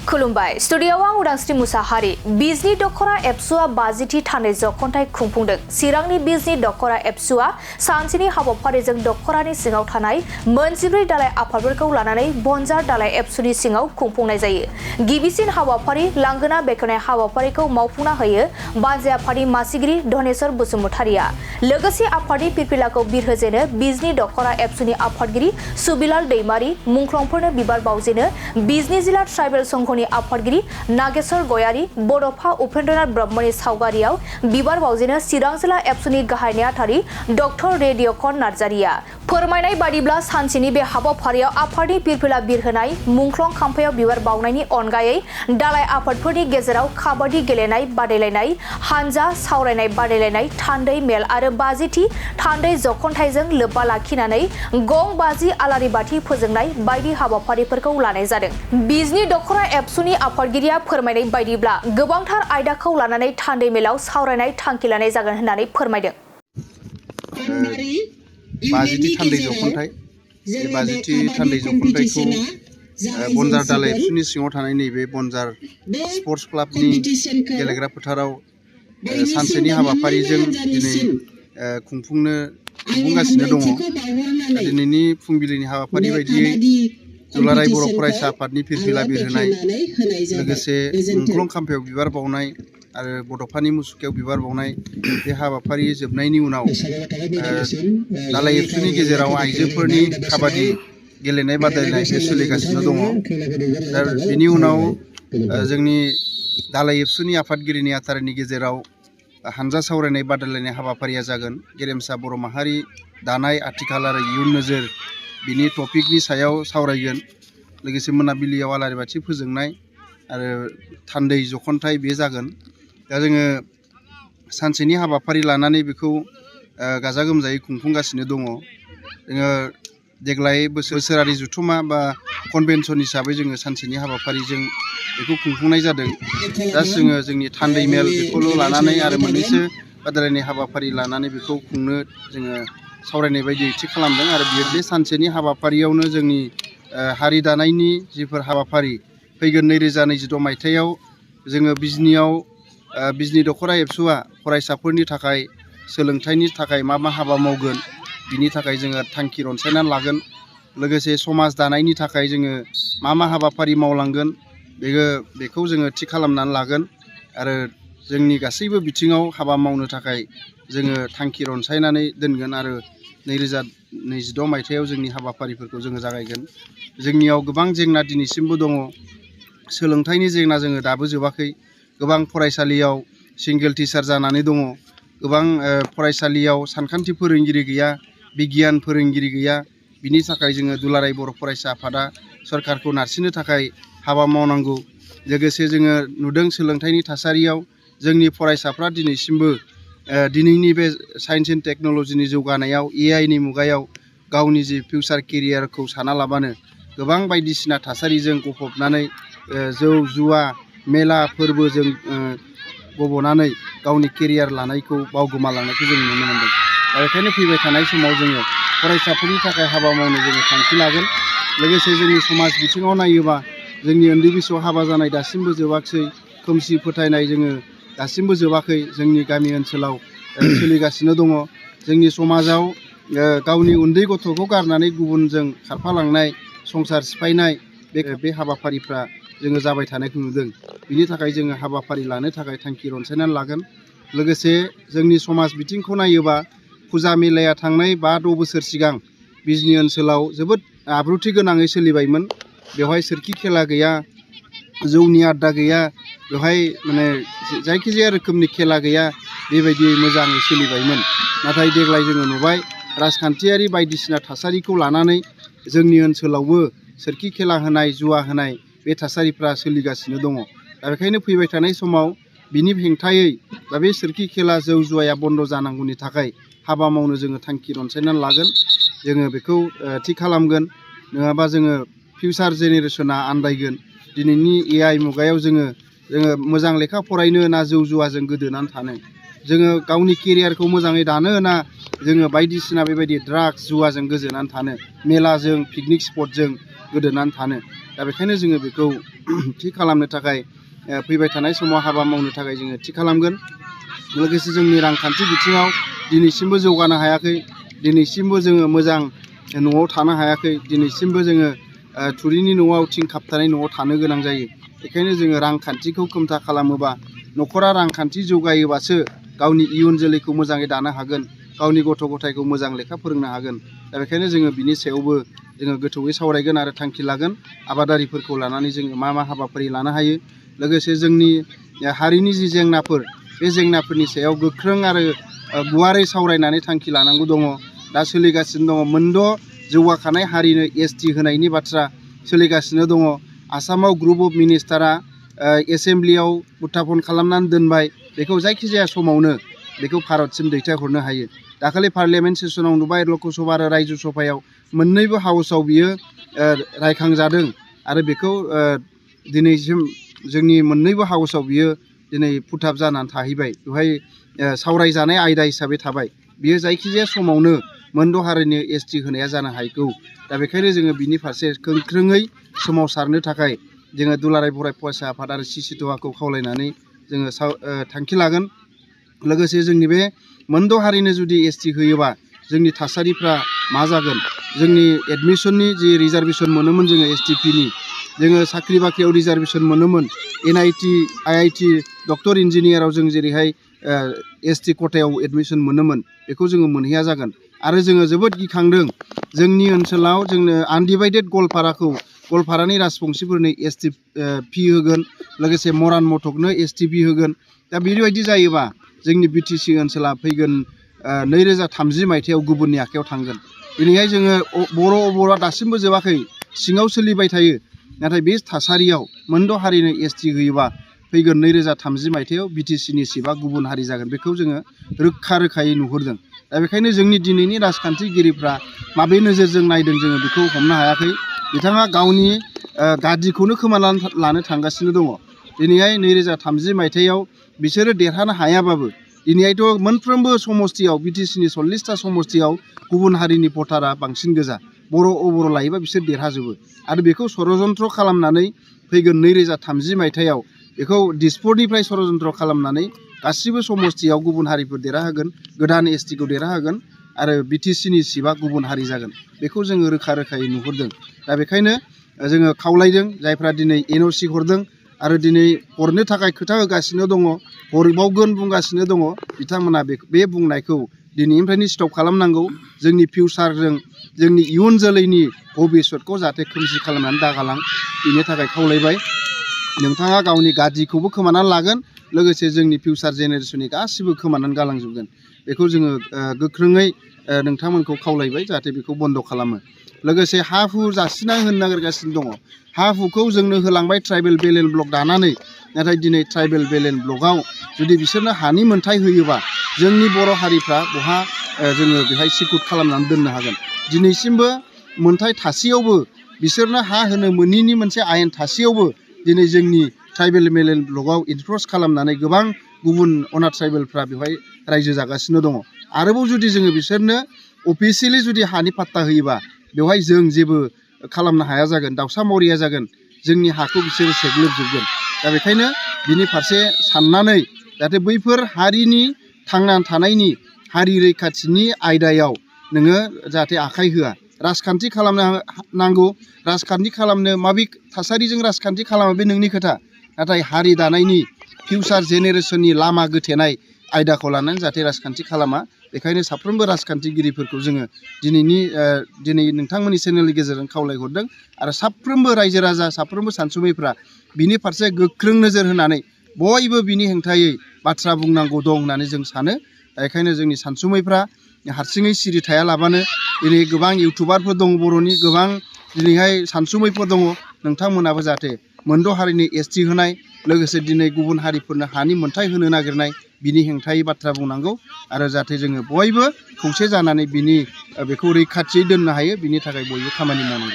खुलुमबाय स्टुडियोआव आं उदांस्रि मुसाहारि बिजनि दखरा एबसुआ 50थि थानाय जखन्थाय खुंफुंदों चिरांनि बिजनि दखरा एबसुआ सानसेनि हाबाफारिजों दखरानि सिङाव थानाय मोनजिब्रै दालाय आफादफोरखौ लानानै बनजार दालाय एबसुनि सिङाव खुंफुंनाय जायो। गिबिसिन हाबाफारि लांगोना बेखेवनाय हाबाफारिखौ मावफुंना होयो बानजाय आफादनि मासिगिरि धनेश्वर बसुमतारिया। लोगोसे आफादनि फिरफिलाखौ बिरहोजेनो बिजनि दखरा एबसुनि आफादगिरि सुबिलाल दैमारि मुंख्लंफोरनो बिबार बावजेनो बिजनि जिल्ला ट्राइबेल संघनि आफादगिरि नागेश्वर गयारी बडफा उपेन्द्रनाथ ब्रह्मनि सावगारियाव बिबार बावजेनो चिरां जिल्ला एबसुनि गाहाय नेहाथारि डक्टर रेडियकन नार्जारिया। फोरमायनाय बादिब्ला सानसेनि बे हाबाफारियाव आफादनि फिरफिला बिरहोनाय मुंख्लं खाम्फायाव बिबार बावनायनि अनगायै दालाय आफादफोरनि गेजेराव काबादि गेलेनाय बादायलायनाय हानजा सावरायनाय बादायलायनाय थान्दै मेल आरो 50थि थान्दै जखन्थायजों लोब्बा लाखिनानै गं बाजि आलारि बाथि फोजोंनाय बायदि हाबाफारिफोरखौ लानाय जादों। बिजनि दखरा एबसुनि आफादगिरिया फोरमायनाय बायदिब्ला गोबांथार आयदाखौ लानानै थान्दै मेलाव सावरायनाय थांखि लानाय जागोन होननानै फोरमायदों। 50थि थान्दै जखन्थाय बे 50थि थान्दै जखन्थायखौ बनजार दालाय एबसुनि सिङाव थानाय नैबे बनजार स्पर्ट्स क्लाबनि गेलेग्रा फोथाराव सानसेनि हाबाफारिजों दिनै खुंफुंगासिनो दङ। दिनैनि फुंबिलिनि हाबाफारि बायदियै दुलाराय बर' फरायसा आफादनि फिरफिला बिरहोनाय लोगोसे मुंख्लं खाम्फायाव बिबार बावनाय आरो बड'फानि मुसुखायाव बिबार बावनाय बे हाबाफारि जोबनायनि उनाव दालाय एबसुनि गेजेराव आइजोफोरनि काबादि गेलेनाय बादायलायनाय बे सोलिगासिनो दङ। दा बेनि उनाव जोंनि दालाय एबसुनि आफादगिरि नेहाथारिनि गेजेराव हानजा सावरायनाय बादायलायनाय हाबाफारिया जागोन। गेरेमसा बर' माहारि दानाय आथिखाल आरो इयुन नोजोर बिनि टपिकनि सायाव सावरायगोन। लोगोसे मोनाबिलियाव आलारि बाथि फोजोंनाय आरो थान्दै जखन्थाय बे जागोन। दा जोङो सानसेनि हाबाफारि लानानै बेखौ गाजा गोमजायै खुंफुंगासिनो दङ। जोङो देग्लाय बोसोरारि जुथुमा बा कनभेनसन हिसाबै जोङो सानसेनि हाबाफारिजों बेखौ खुंफुंनाय जादों। दा जोङो जोंनि थान्दै मेल बेखौल' लानानै आरो मोननैसो बादायलायनाय हाबाफारि लानानै बेखौ खुंनो जोङो सावरायनाय बायदि थि खालामदों। आरो बे सानसेनि हाबाफारियावनो जोंनि हारि दानायनि जिफोर हाबाफारि फैगोन 2022 मायथाइयाव जोङो बिजनियाव बिजनि दखरा एबसुआ फरायसाफोरनि थाखाय सोलोंथाइनि थाखाय मा हाबा मावगोन बिनि थाखाय जोङो थांखि रनसायनानै लागोन। लोगोसे समाज दानायनि थाखाय जोङो मा हाबाफारि मावलांगोन बेखौ जोङो थि खालामनानै लागोन। आरो जोंनि गासैबो बिथिङाव हाबा मावनो थाखाय जोङो थांखि रनसायनानै दोनगोन। आरो 2022 मायथाइयाव जोंनि हाबाफारिफोरखौ जोङो जागायगोन। जोंनियाव गोबां जेंना दिनैसिमबो दङ। सोलोंथाइनि जेंना जोङो दाबो जोबाखै। गोबां फरायसालियाव सिंगेल टिचार जानानै दङ। गोबां फरायसालियाव सानखान्थि फोरोंगिरि गैया, बिगियान फोरोंगिरि गैया। बिनि थाखाय जोङो दुलाराय बर' फरायसा आफादा सरकारखौ नारसिननो थाखाय हाबा मावनांगौ। लोगोसे जोङो नुदों सोलोंथाइनि थासारियाव जोंनि फरायसाफ्रा दिनैसिमबो दिनैनि बे साइन्स एन्ड टेक्न'लजिनि जौगानायाव AI नि मुगायाव गावनि जि फिउचार केरियारखौ साना लाबानो गोबां बायदिसिना थासारिजों गफबनानै जौ जुवा मेला फोरबोजों गब'नानै गावनि केरियार लानायखौ बावगोमालांनायखौ जों नुनो मोनदों। दा बेखायनो फैबाय थानाय समाव जोङो फरायसाफोरनि थाखाय हाबा मावनो जोङो थांखि लागोन। लोगोसे जोंनि समाज बिथिङाव नायोबा जोंनि उन्दै बैसोआव हाबा जानाय दासिमबो जोबाखै। खोमसि फोथायनाय जोङो दासिमबो जोबाखै। जोंनि गामि ओनसोलाव सोलिगासिनो दङ। जोंनि समाजाव गावनि उन्दै गथ'खौ गारनानै गुबुनजों खारफालांनाय संसार सिफायनाय बे हाबाफारिफ्रा जोङो जाबाय थानायखौ नुदों। बिनि थाखाय जोङो हाबाफारि लानो थाखाय थांखि रनसायनानै लागोन। लोगोसे जोंनि समाज बिथिंखौ नायोबा फुजा मेलाया थांनाय 5-6 बोसोर सिगां बिजनि ओनसोलाव जोबोद आब्रुथि गोनाङै सोलिबायमोन। बेवहाय सोरखि खेला गैया, जौनि आड्डा गैया, बेवहाय माने जायखिजाया रोखोमनि खेला गैया, बेबायदियै मोजाङै सोलिबायमोन। नाथाय देग्लाय जोङो नुबाय राजखान्थियारि बायदिसिना थासारिखौ लानानै जोंनि ओनसोलावबो सोरखि खेला होनाय, जुवा होनाय बे थासारिफ्रा सोलिगासिनो दङ। दा बेखायनो फैबाय थानाय समाव बिनि हेंथायै बा बे सोरखि खेला जौ जुवाया बन्द' जानांगौनि थाखाय हाबा मावनो जोङो थांखि रनसायनानै लागोन। जोङो बेखौ थि खालामगोन। नङाबा जोङो फिउचार जेनेरेसना आन्दायगोन। दिनैनि AI मुगायाव जोङो मोजां लेखा फरायनो ना जौ जुवाजों गोदोनानै थानो, जोङो गावनि केरियारखौ मोजाङै दानो ना जोङो बायदिसिना बेबायदि ड्राग्स जुवाजों गोजोनानै थानो, मेलाजों पिकनिक स्पटजों गोदोनानै थानो। दा बेखायनो जोङो बेखौ थि खालामनो थाखाय फैबाय थानाय समाव हाबा मावनो थाखाय जोङो थि खालामगोन। लोगोसे जोंनि रांखान्थि बिथिङाव दिनैसिमबो जौगानो हायाखै, दिनैसिमबो जोङो मोजां न'आव थानो हायाखै, दिनैसिमबो जोङो थुरिनि न'आव थिं खाबथानाय न'आव थानो गोनां जायो। बेखायनो जोङो रांखान्थिखौ खोमथा खालामोबा, न'खरा रांखान्थि जौगायोबासो गावनि इयुन जोलैखौ मोजाङै दानो हागोन, गावनि गथ' गथायखौ मोजां लेखा फोरोंनो हागोन। दा बेखायनो जोङो बिनि सायावबो जोङो गोथौयै सावरायगोन आरो थांखि लागोन। आबादारिफोरखौ लानानै जोङो मा हाबाफारि लानो हायो, लोगोसे जोंनि हारिनि जि जेंनाफोर, बे जेंनाफोरनि सायाव गोख्रों आरो गुवारै सावरायनानै थांखि लानांगौ दङ। दा सोलिगासिनो दङ मोनद' जौगाखानाय हारिनो ST होनायनि बाथ्रा सोलिगासिनो दङ। आसामाव ग्रुप अफ मिनिस्टारा एसेमब्लियाव उत्थापन खालामनानै दोनबाय, बेखौ जायखिजाया समावनो बेखौ भारतसिम दैथायहरनो हायो। दाखालि पार्लियामेन्ट सेसनाव नुबाय, लकसभा आरो रायजो सभायाव मोननैबो हाउसाव बियो रायखांजादों आरो बेखौ दिनैसिम जोंनि मोननैबो हाउसाव बियो दिनै फुटाब जानानै थाहैबाय, बेवहाय सावरायजानाय आयदा हिसाबै थाबाय। बियो जायखिजाया समावनो मोनद' हारिनो ST होनाया जानो हागौ। दा बेखायनो जोङो बिनि फारसे गोख्रोङै सोमावसारनो थाखाय जोङो दुलाराय बर' फरायसा आफाद आरो CCTOAखौ खावलायनानै जोङो थांखि लागोन। लोगोसे जोंनि बे मोनद' हारिनो जुदि ST होयोबा जोंनि थासारिफ्रा मा जागोन, जोंनि एडमिसननि जि रिजार्भेसन मोनोमोन जोङो STPनि, जोङो साख्रि बाख्रियाव रिजार्भेसन मोनोमोन, NIT IIT डक्टर इन्जिनियाराव जों जेरैहाय ST खथायाव एडमिसन मोनोमोन, बेखौ जोङो मोनहैया जागोन। आरो जोङो जोबोद गिखांदों, जोंनि ओनसोलाव जोंनो आनडिभाइडेड गवालपारानि राजबंसिफोरनो STP होगोन, लोगोसे मरान मथकनो STP होगोन। दा बेबायदि जायोबा जोंनि BTC ओनसोला फैगोन 2030 मायथाइयाव गुबुननि आखायाव थांगोन। दिनैहाय जोङो बर'आ दासिमबो जोबाखै, सिङाव सोलिबाय थायो। नाथाय बे थासारियाव मोनद' हारिनो ST होयोबा फैगोन 2030 मायथाइयाव BTCनि सिटआ गुबुन हारि जागोन, बेखौ जोङो रोखा रोखायै नुहुरदों। दा बेखायनो जोंनि दिनैनि राजखान्थिगिरिफ्रा माबे नोजोरजों नायदों जोङो बेखौ हमनो हायाखै। बिथाङा गावनि गादिखौनो खोमानानै लानो थांगासिनो दङ। दिनैहाय 2030 मायथाइयाव बिसोरो देरहानो हायाबाबो, दिनैहायथ' मोनफ्रोमबो समस्तियाव BTCनि 40टा समस्तियाव गुबुन हारिनि भटारा बांसिन गोजा। बर' लायोबा बिसोर देरहाजोबो। आरो बेखौ षड़यन्त्र खालामनानै फैगोन 2030 मायथाइयाव बेखौ दिसपुरनिफ्राय षड़यन्त्र खालामनानै गासिबो समस्तियाव गुबुन हारिफोर देरहाहोगोन, गोदान STखौ देरहाहोगोन आरो BTCनि सिटआ गुबुन हारि जागोन। बेखौ जोङो रोखा रोखायै नुहुरदों। दा बेखायनो जोङो खावलायदों, जायफ्रा दिनै NOC हरदों आरो दिनै हरनो थाखाय खोथा होगासिनो दङ, हरबावगोन बुंगासिनो दङ, बिथांमोना बे बुंनायखौ दिनैनिफ्रायनो स्टप खालामनांगौ। जोंनि फिउचारजों, जोंनि इयुन जोलैनि भबिसतखौ जाहाथे खोमसि खालामनानै दागालां, बेनि थाखाय खावलायबाय। नोंथाङा गावनि गादिखौबो खोमानानै लागोन, लोगोसे जोंनि फिउचार जेनेरेसननि गासिबो खोमानानै गालांजोबगोन। बेखौ जोङो गोख्रोङै नोंथांमोनखौ खावलायबाय, जाहाथे बेखौ बन्द' खालामो। लोगोसे हा हु जासिना होनो नागिरगासिनो दङ। हा हुखौ जोंनो होलांबाय ट्राइबेल बेलेन्स ब्लक दानानै, नाथाय दिनै ट्राइबेल बेलेन्स ब्लकआव जुदि बिसोरनो हानि मोन्थाय होयोबा जोंनि बर' हारिफ्रा बहा जोङो बेहाय सिकुट खालामनानै दोननो हागोन। दिनैसिमबो मोन्थाय थासेयावबो, बिसोरनो हा होनो मोनिनि मोनसे आयेन थासेयावबो दिनै जोंनि ट्राइबेल बेलेन्स ब्लकआव इनफ्रस खालामनानै गोबां गुबुन अनाथ ट्राइबेलफ्रा बेवहाय रायजो जागासिनो दङ। आरोबाव जुदि जोङो बिसोरनो अफिसियेलि जुदि हानि पाट्टा होयोबा बेवहाय जों जेबो खालामनो हाया जागोन, दाउसा मौरिया जागोन, जोंनि हाखौ बिसोरो सेग्लोबजोबगोन। दा बेखायनो बिनि फारसे साननानै जाहाथे बैफोर हारिनि थांनानै थानायनि, हारि रैखाथिनि आयदायाव नोङो जाहाथे आखाइ होआ। राजखान्थि खालामनो नांगौ, राजखान्थि खालामनो माबे थासारिजों राजखान्थि खालामो बे नोंनि खोथा, नाथाय हारि दानायनि, फिउचार जेनेरेसननि लामा गोथेनाय आयदाखौ लानानै जाहाथे राजखान्थि खालामा। बेखायनो साफ्रोमबो राजखान्थिगिरिफोरखौ जोङो दिनै नोंथांमोननि चेनेलनि गेजेरजों खावलायहरदों आरो साफ्रोमबो रायजो राजा, साफ्रोमबो सानसुमैफ्रा बिनि फारसे गोख्रों नोजोर होनानै बयबो बिनि हेंथायै बाथ्रा बुंनांगौ दं होननानै जों सानो। बेखायनो जोंनि सानसुमैफ्रा हारसिङै सिरि थायालाबानो, दिनै गोबां इउटुबारफोर दं, बर'नि गोबां दिनैहाय सानसुमैफोर दङ, नोंथांमोनाबो जाहाथे मोनद' हारिनि ST होनाय, लोगोसे दिनै गुबुन हारिफोरनो हानि मोन्थाय होनो नागिरनाय, बिनि हेंथायै बाथ्रा बुंनांगौ आरो जाहाथे जोङो बयबो खौसे जानानै बेखौ रैखाथियै दोननो हायो, बिनि थाखाय बयबो खामानि मावनांगौ।